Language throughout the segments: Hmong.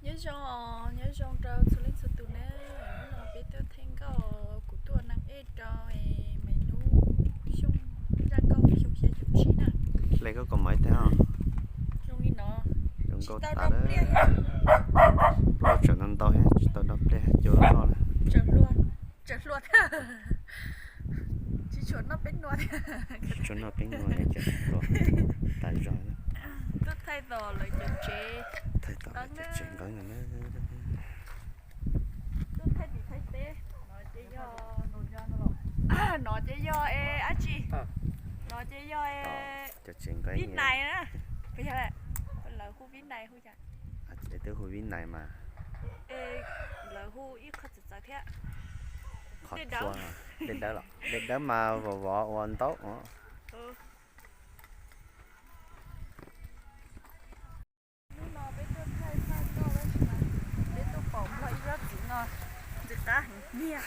Nyob zoo, nyob zoo rau txhua leej txhua tus na. Hnub no peb tuaj thaij nkauj, kuv tuaj ua neeg ej rau Maiv Nub xyoo, zaj nkauj xyoo xya xyoo tsib na. Le koj kom maiv tag os. Zoo li no, zoo nkauj tas lawm. Plaub tseem ntau ntau thiab, tsis tau dob pliaj thiab, cua loj na. Tseem hluas thiab. Tsis tshua noj peb nua thiab. Tsis tshua noj peb nua thiab, tseem hluas tas zog. Tuaj thaij tom lawv cov tsev, thaij tom lawv cov tsev nqeeb no na. Tuaj thaij tim Thaib teb. No ces yog, no ces yog es dab tsi? No ces yog es cov tsev nqeeb Vib Nais na. Puas yog, lawv hu Vib Nais hu cas? Es twb hu Vib Nais mas. Es lawv hu ib qho txawv txawv thiab. Qhov dej dawb, dej dawb los, dej dawb mas vov vov ua ntaub os. Hnub no peb tuaj thaij thaij nkauj tab sis mas peb tuaj pom nplog ib tsob txiv no ntxim qab heev niag.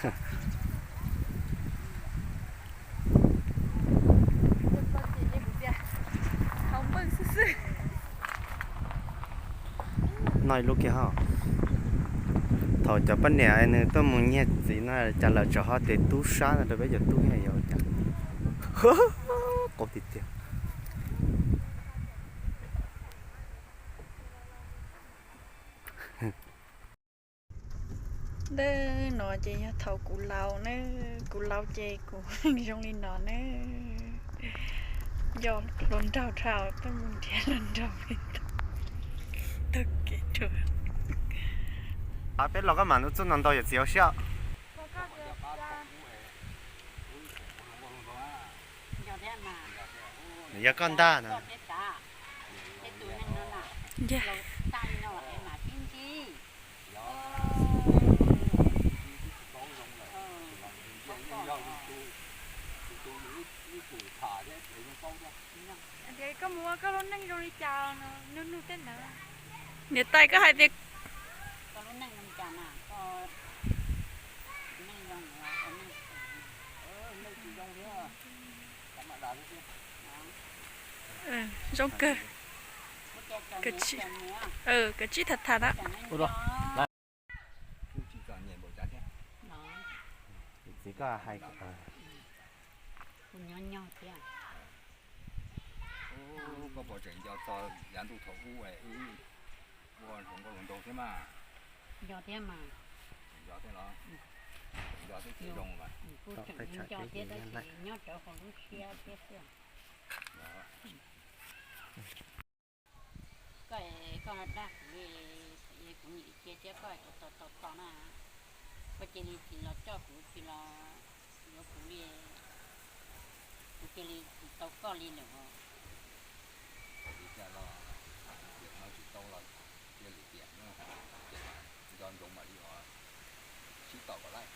Tuaj txog ces kuv tias haus npewj xwb xwb. Noj ib lub kiag hos. Thaum cov poj niam nws tuaj mus nyiag txiv no cas lawv tseem ho tias tub sab no rau peb cov tub ne, yog cas? Qub tiag tiag. Ntawm no ces yog thaum kuv laus na, kuv laus ces kuv zoo li no na. Nco hluas nraug dhau tuaj mus nrhiav hluas nraug li tag kev rau. Peb los koj mam nug txuj no ntau yawm txiv ua siab. Nws yog koj ntag no. Koj mus ua koj lub neej zoo li cas no, nug nug tej ntawd. Niam tais koj hais tias zoo kawg. Kav tsij tham tham na. Txiv koj hais, koj puas tseem nco txog yav ntuj thaum ub es wb ua hluas nkauj hluas nraug thiab mas? Nco thiab mas. Nco thiab los? Nco thiab ces zoo mas. Kuv tseem nco thiab tab sis nyob rawv hauv lub siab thiab xwb. Koj, koj dag kuv, kuv niam cia thiab koj tos tos tos na. Koj cia li tsis los coj kuv, tsis los yuav kuv li, kuv cia li tsis tau koj li lawm os. Tsis tau los cia lwm tiam, nco ntsoov mam li os. Sib tau kom laij.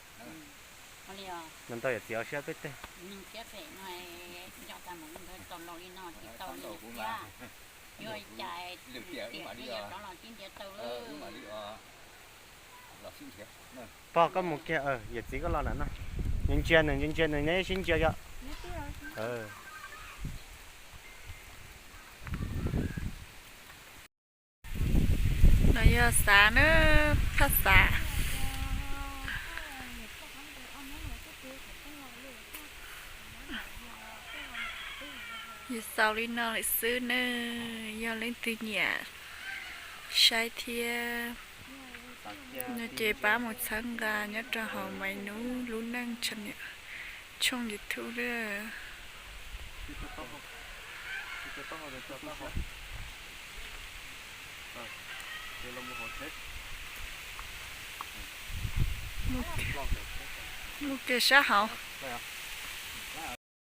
Ntau yawm txiv ua siab peb teg. Nco tas mus li ntawd tau laus li no tsis tau li thiab. Yuav cas lwm tiam wb mam li os. Wb mam li os. Pog koj mus kiag, yawm txiv koj los lawm no. Nws ntsia nws, ntsia ntsia nws, neb sib ntsia yom. No yog xav na, phaj xav. Yog xaus li no lawm xwb na, yog leej twg nyiam saib thiab no ces pab mus txhawb nqa nyob rau hauv Maiv Nub lub neej channel, tshooj YouTube na. Mus kiag sab hauv.